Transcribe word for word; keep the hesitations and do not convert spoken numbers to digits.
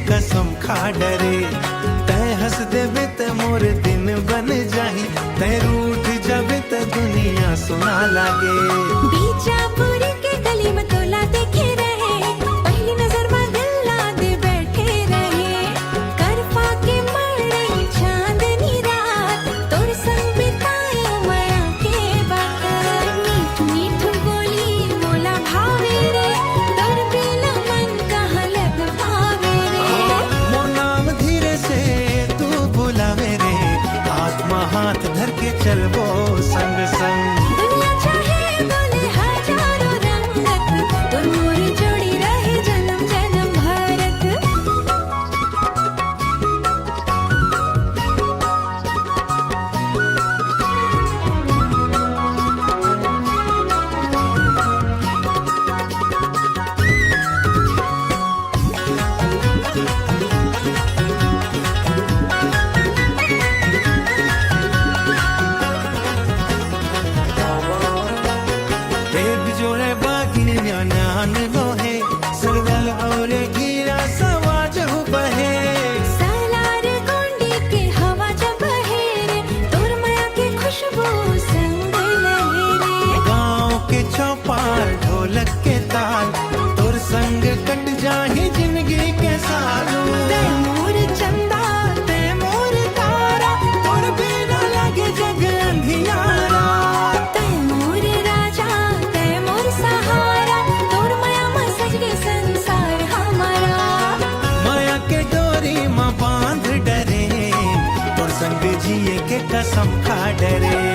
कसम खा डरे। तै हंस देबे त मोर दिन बन जाही, तै रूठ जाबे त दुनिया सुना लागे। बीजापुर के गली में तोला देखे रहे, पहली नजर में दिल ला दे बैठे रहे। करफा के मड़ई चांदनी रात, तोर संग बिताए मया के बात। मीठ मीठ बोली मोला भावे रे, तोर बिना मन कहाँ लग पावे रे। मोर नाम धीरे से तू बुलावे रे, हाथ में हाथ धर के चलबो संग संग। दुनिया चाहे बोले हजारों रंगत, तोर मोर जोड़ी रहे जन्म जन्म भरत। एक जोड़े बागिन नान लोहे, सरगल और गिरा सवाज हो बहे। सालार गोंडी के हवा जब बहे रे, तोर मया के खुशबू संग लहे रे। गांव के चौपाल ढोलक के ताल, तोर संग कट जाही जिंदगी के साल। तै मोर चंदा, तै मोर तारा, तोर बिना लगे जग अंधियारा। तै मोर राजा, तै मोर सहारा, तोर मया में सज गे संसार हमारा। मया के डोरी में बांध डरे, तोर संग जिए के कसम खा डरे।